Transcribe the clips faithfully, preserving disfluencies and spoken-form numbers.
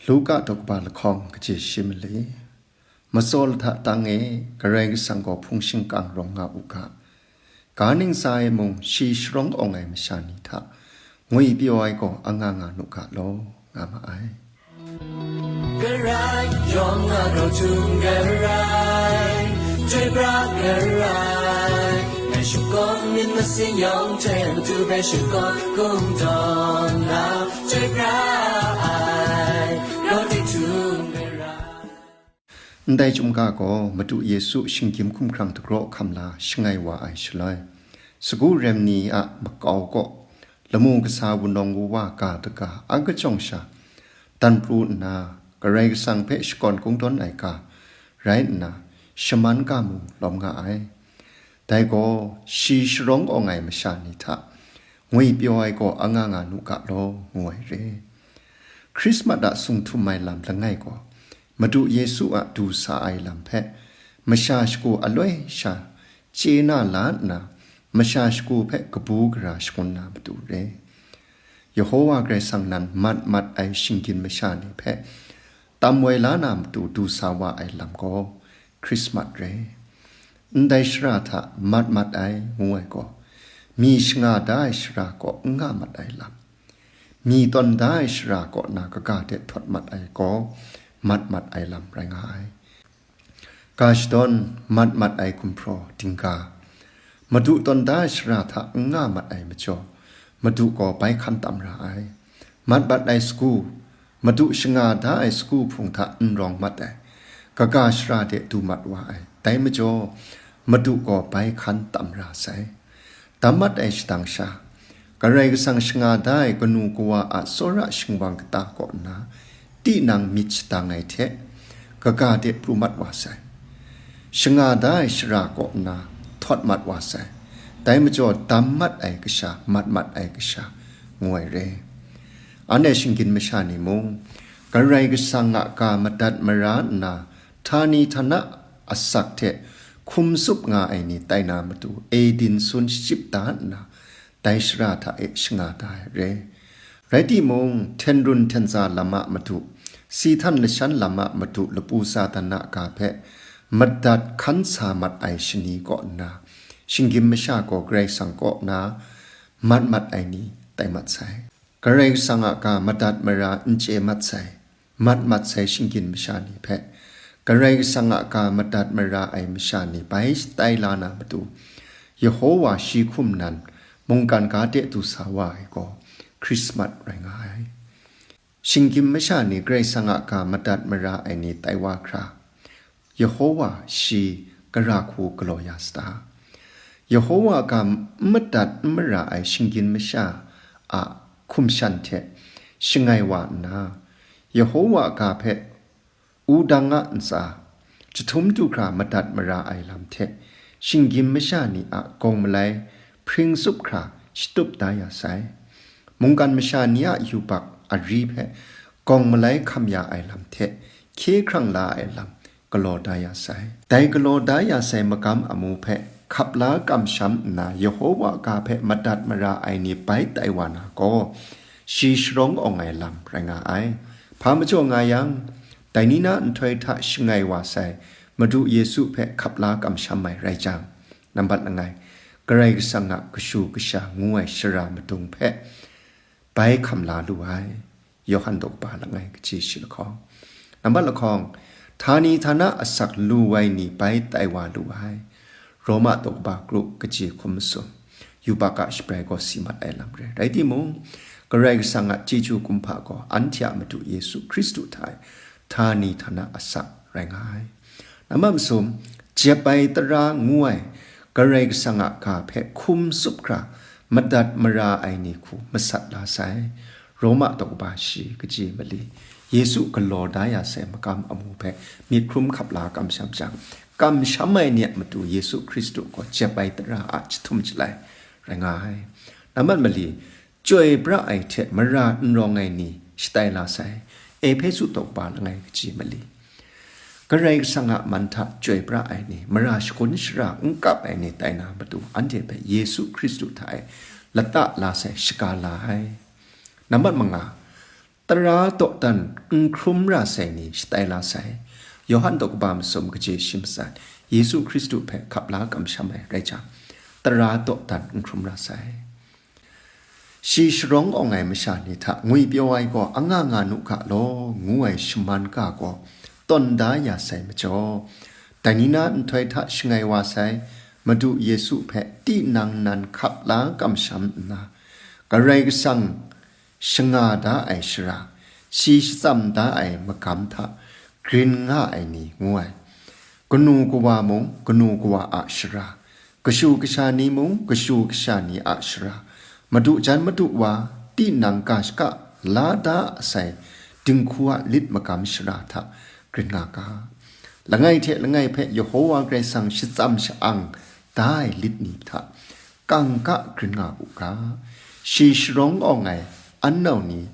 Luka daw kaba lahkawng kaji shi mali. Matsaw lahta tang e, Karai Kasang gaw hpung shingkang rawng nga u ga. Ga ntsa e mung shi sharawng awng ai masha ni hta ngwi pyaw ai gaw anga nga nu ga law, nga ma ai. Karai yawng a grau htum karai, chyoi pra karai, ngai shakawn myit masin yawng hte Madu hpe shakawn kungdawn na, chyoi pra ai, grau di htum karai. Ndai chyum ga gaw Madu Yesu shinggyim hkumhkrang dagraw hkam la shangai wa ai shaloi, sagu rem ni a makau kaw, lamu kasa wunawng wuwa ga daga a kajawng sha, dan pru nna, Karai Kasang hpe shakawn kungdawn ai ga rai nna, shaman ga mung lawm nga ai. Dai gaw, shi sharawng awng ai masha ni hta ngwi pyaw ai gaw anga nga nu ga law, ngu ai re. Hkrismat a sung htum ai lam langai gaw, Madu Yesu a du sa ai lam hpe, masha shagu aloi sha chye na la nna, masha shagu hpe kabu gara shangun na matu re. Yehowa Karai Kasang nan mat mat ai shinggyim masha ni hpe tam woi la na matu du sa wa ai lam gaw Hkrismat re. Ndai shara hta mat mat ai ngu ai gaw, mi shanga da ai shara kaw n nga mat ai lam, mi tawn da ai shara kaw na kaga de htawt mat ai gaw mat mat ai lam rai nga ai. Ga shadawn mat mat ai gumhpraw dingga, Madu tawn da ai shara hta n nga mat ai majaw, Madu gaw bai hkan tam ra ai. Mat mat ai sagu, Madu shanga da ai sagu hpung hta n rawng mat ai, kaga shara de du mat wa ai. Dai majaw, Madu gaw bai hkan tam ra sai. Dam mat ai shadang sha, Karai Kasang shanga da ai kanu kawa a tsawra shingwang kata kaw nna, tinang myit shadang ai hte, kaga de pru mat wa sai. Shanga da ai shara kaw nna, htawt mat wa sai. Dai majaw, dam mat ai kasha, mat mat ai kasha, ngu ai re. Anhte shinggyim masha ni mung, Karai Kasang a ga madat mara nna, htani htana asak hte hkum tsup nga ai ni tai na matu, Edin sun shachyip da nna, dai shara hta e shanga da ai re. Rai timung, hten run hten tsa lam a matu, si htan lashan lam a matu, lapu Satan a ga hpe madat hkan sa mat ai shani kaw nna, shinggyim masha gaw Karai Kasang kaw na mat mat ai ni tai mat sai. Karai Kasang a ga madat mara n chye mat sai, mat mat sai shinggyim masha ni hpe, Karai Kasang a ga madat mara ai masha ni bai shatai la na matu, Yehowa shi hkum nan mungkan ga de du sa wa ai gaw Hkrismat rai nga ai. Shinggyim masha ni Karai Kasang a ga madat mara ai ni tai wa hkra, Yehowa shi gara hku galaw ya sata? Yehowa ga n madat n mara ai shinggyim masha a hkum shan hte shangai wa nna, Yehowa ga hpe wudang a ntsa jahtum du hkra madat mara ai lam hte, shinggyim masha ni a gawng malai hpring tsup hkra shatup da ya sai. Mungkan masha ni a yubak ari hpe gawng malai hkam ya ai lam hte hkye hkrang la ai lam galaw da ya sai. Dai galaw da ya sai magam amu hpe hkap la kamsham nna, Yehowa ga hpe madat mara ai ni bai tai wa na gaw, shi sharawng awng ai lam rai nga ai. Hpa majaw nga yang, dai ni na nhtoi hta shangai wa sai Madu Yesu hpe hkap la kamsham ai rai jang, nambat langai, Karai Kasang a kashu kasha ngu ai shara madung hpe bai hkam la lu ai. Yawhan daw kaba langai kaji shi lahkawng. Nambat lahkawng, htani htana asak lu ai ni bai tai wa lu ai. Roma daw kaba kru kaji hkum masum, yubak a shabrai gaw si mat ai lam re. Rai timung, Karai Kasang a chyeju kumhpa gaw anhte a Madu Yesu Hkristu hta e htani htana asak rai nga ai. Nambat masum, jep ai tara ngu ai Karai Kasang a ga hpe hkum tsup hkra madat mara ai ni hku masat la sai. Roma daw kaba shi kaji mali, Yesu galaw da ya sai magam amu hpe myit hkrum hkap la kamsham jang, kamsham ai ni a matu Yesu Hkristu gaw jep ai tara a jahtum jalai rai nga ai. Nambat mali, chyoi pra ai hte mara n rawng ai ni shatai la sai. Ehpesu daw kaba langai kaji mali. Karai Kasang a man hta chyoi pra ai ni, mara shagun shara n kap ai ni tai na matu, anhte hpe Yesu Hkristu hta e lata la sai, shaga la ai. Nambat manga, Tara dawdan n hkrum ra sai ni shatai la sai. Yawhan daw kaba masum kaji shi matsat, Yesu Hkristu hpe hkap la kamsham ai rai jang, tara dawdan n hkrum ra sai. Shi sharawng awng ai masha ni hta ngwipyaw ai gaw anga nga nu ga law, ngu ai shaman ga gaw tawn da ya sai majaw, dai ni na nhtoi hta shangai wa sai, Madu Yesu hpe tinang nan hkap la kamsham nna, Karai Kasang shanga da ai shara, shi shatsam da ai magam hta grin nga ai ni ngu ai. Kanu kawa mung, kanu kawa a shara, kashu kasha ni mung, kashu kasha ni a shara, madu jan madu wa, tinang ga shaka la da asai dinghku a lit magam shara hta grin nga ga. Langai hte langai hpe Yehova Karai Kasang shatsam sha-ang da ai lit ni hta kangka grin nga u ga. Shi sharawng awng ai an nau ni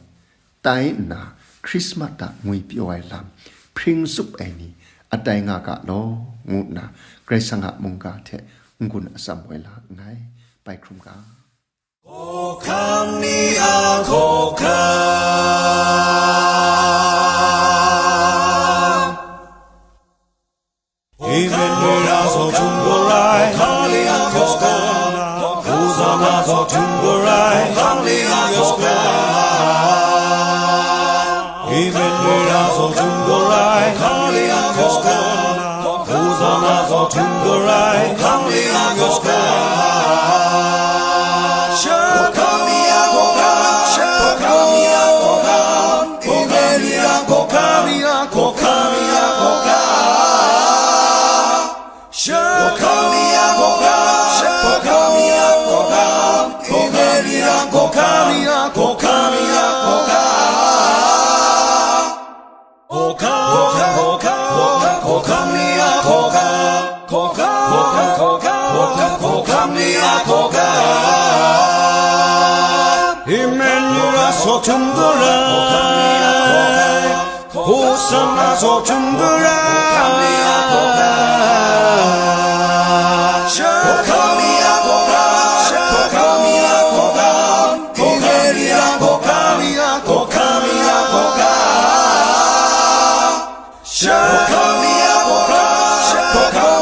tai nna, Hkrismat a ngwipyaw ai lam hpring tsup ai ni atai nga ga law, ngu nna Karai Kasang a mungga hte n-gun atsam woi la nngai. Bai hkrum ga. Hkam ni a hkawhkam. Emmanuel a zaw htum gaw rai, Hkam ni a hkawhkam. Hosanna zaw htum gaw rai, Hkam ni a hkawhkam. Emmanuel a zaw htum gaw rai, Hkam ni a hkawhkam. Hosanna zaw htum gaw rai, Hkam ni a hkawhkam. Hkam ni a hkawhkam, Hkam ni a hkawhkam. Hkam ni a hkawhkam, Hkam ni a hkawhkam. Hkam ni a hkawhkam, Hkam ni a hkawhkam. Hkam ni a hkawhkam, Hkam ni a hkawhkam. Hkam, hkam, hkam, hkam ni a hkawhkam. Hkam, hkam, hkam, hkam ni a hkawhkam. Emmanuel a zaw htum gaw rai. Hosanna zaw htum gaw rai. Hkam ni a hkawhkam, Hkam ni a hkawhkam. Hkam ni a hkawhkam, Hkam ni a hkawhkam. Hkam ni a hkawhkam, Hkam